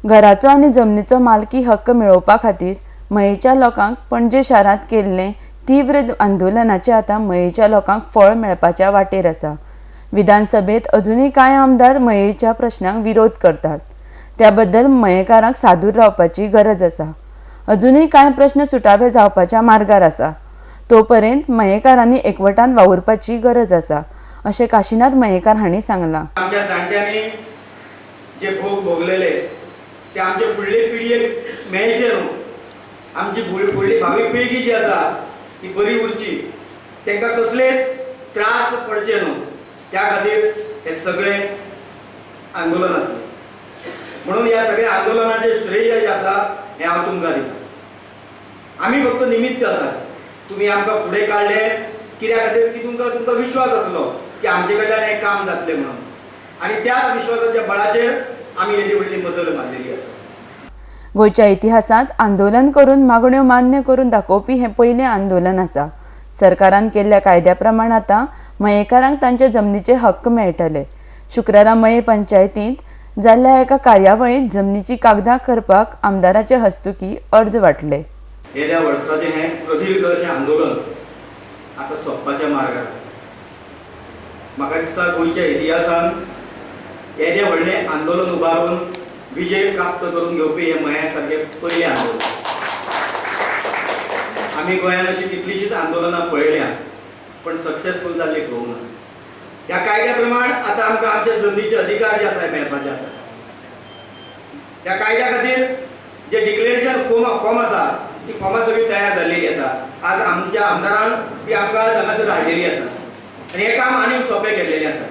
घराचो आनी जमनीचो मालकी हक्क मेळोवपा खातीर मयेच्या लोकांक पणजे शारांत केल्लें तीव्र आंदोलनाचें आतां मयेच्या लोकांक फळ मेळपाच्या वाटेर आसा. विधानसभेत अजुनूय कांय आमदार मयेच्या प्रश्नांक विरोध करतात. त्याबद्दल मयेकारांक सादूर रावपाची गरज आसा. अजुनूय कांय प्रश्न सुटावे जावपाच्या मार्गार आसा. तोपर्यंत मयेकारांनी एकवटान वावुरपाची गरज आसा अशें काशिनाथ मयेकार हांणी सांगलां. आमच्या जाणट्यांनी जे भोग भोगलेले ते आमचे फुडले पिळगेक मेळचे न्हू. आमची फुडली भावी पिळगी जी आसा ती बरी उरची, तांकां कसलेच त्रास पडचे न्हू, त्या खातीर हे सगळे आंदोलन आसलें. म्हणून ह्या सगळ्या आंदोलनाचें श्रेय जें आसा हें हांव तुमकां दिता. आमी फक्त निमित्त आसा. तुमी आमकां फुडें काडले कित्या खातीर की तुमकां तुमकां विश्वास आसलो की आमचे कडल्यान हें काम जातलें म्हणून, आनी त्याच विश्वासाच्या बळाचेर आमी येदी व्हडली मजल मारलेली आसा. गोंयच्या इतिहासांत आंदोलन करून मागण्यो मान्य करून दाखोवपी हें पयलें आंदोलन आसा. सरकारान केल्ल्या कायद्या प्रमाण आतां मयेकारांक तांचे जमनीचे हक्क मेळटले. शुक्रारा मये पंचायतींत जाल्ल्या एका कार्यावळींत जमनीची कागदां करपाक आमदाराचे हस्तुकी अर्ज वांटले. येद्या वर्साचें हें प्रदीर्घ अशें आंदोलन आतां सोंपपाच्या मार्गार आसा. म्हाका दिसता गोंयच्या इतिहासान येदें व्हडलें आंदोलन उबारून विजय प्राप्त करून घेवपी हें मया सारकें पयलें आंदोलन. आमी गोंयांत अशीं कितलींशींच आंदोलनां पळयल्या पण सक्सेसफूल जाल्ली पळोवंक ना. ह्या कायद्या प्रमाण आतां आमकां आमच्या जमनीचे अधिकार जे आसा मेळपाचे आसा. ह्या कायद्या खातीर जे डिक्लेरेशन फॉर्म आसा ती फॉर्मां सगळीं तयार जाल्लेली आसा. आज आमच्या आमदारान ती आमकां हांगासर हाडलेली आसा आनी हें काम आनीक सोंपें केल्लेलें आसा.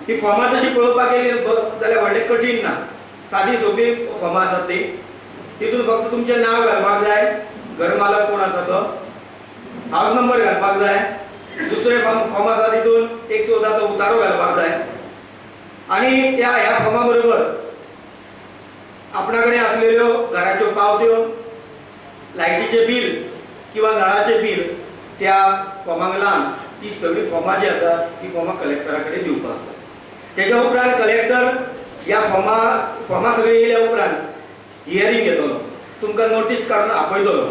ही फॉर्मां तशी पळोवपाक गेली जाल्यार व्हडलें कठीण ना, सादी सोंपी फॉर्मां आसात ती. तितून फक्त तुमचें नांव घालपाक जाय, घर मालक कोण आसा तो, हावस नंबर घालपाक जाय, दुसरें फॉर्म आसा तितून 114चो उतारो घालपाक जाय आनी त्या ह्या फॉर्मा बरोबर आपणा कडेन आसलेल्यो घराच्यो पावत्यो, लायटीचें बील किंवा नळाचें बील त्या फॉर्माक लावन ती सगळीं फॉर्मां जी आसा ती फॉर्मां कलेक्टरा कडेन दिवपाक जाय. तेच्या उपरांत कलेक्टर ह्या फॉर्मां सगळीं येयल्या उपरांत हियरींग घेतलो, तुमकां नोटीस काडून आपयतलो,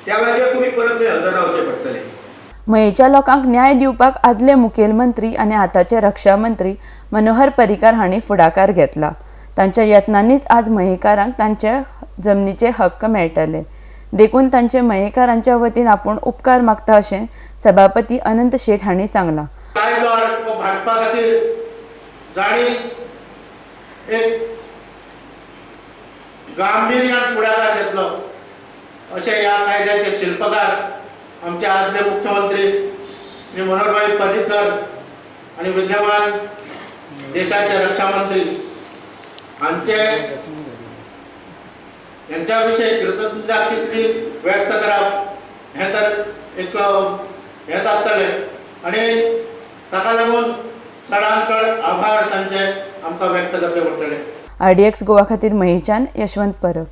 त्या वेळाचेर तुमी परत थंय हजर रावचें पडटलें. मयेच्या लोकांक न्याय दिवपाक आदले मुखेलमंत्री आनी आतांचे रक्षा मंत्री मनोहर पर्रीकार हांणी फुडाकार घेतला. तांच्या यत्नांनीच आज मयेकारांक तांचे जमनीचे हक्क मेळटले. देखून तांचे मयेकारांच्या वतीन आपूण उपकार मागता अशें सभापती अनंत शेट हांणी सांगलां. कायदो हाडपा खातीर जांणी एक गांभिर्यान फुडाकार घेतलो अशें ह्या कायद्याचे शिल्पकार आमचे आदले मुख्यमंत्री श्री मनोहरभाई पर्रीकर आनी विद्यमान देशाचे रक्षा मंत्री हांचे यांच्या विशयी कृतज्ञता कितली व्यक्त करप हें तर एक हेंच आसतलें आनी ताका लागून चडांत चड आभार तांचे आमकां व्यक्त करचे पडटले. RDX Goa खातीर मयेच्यान यशवंत परब.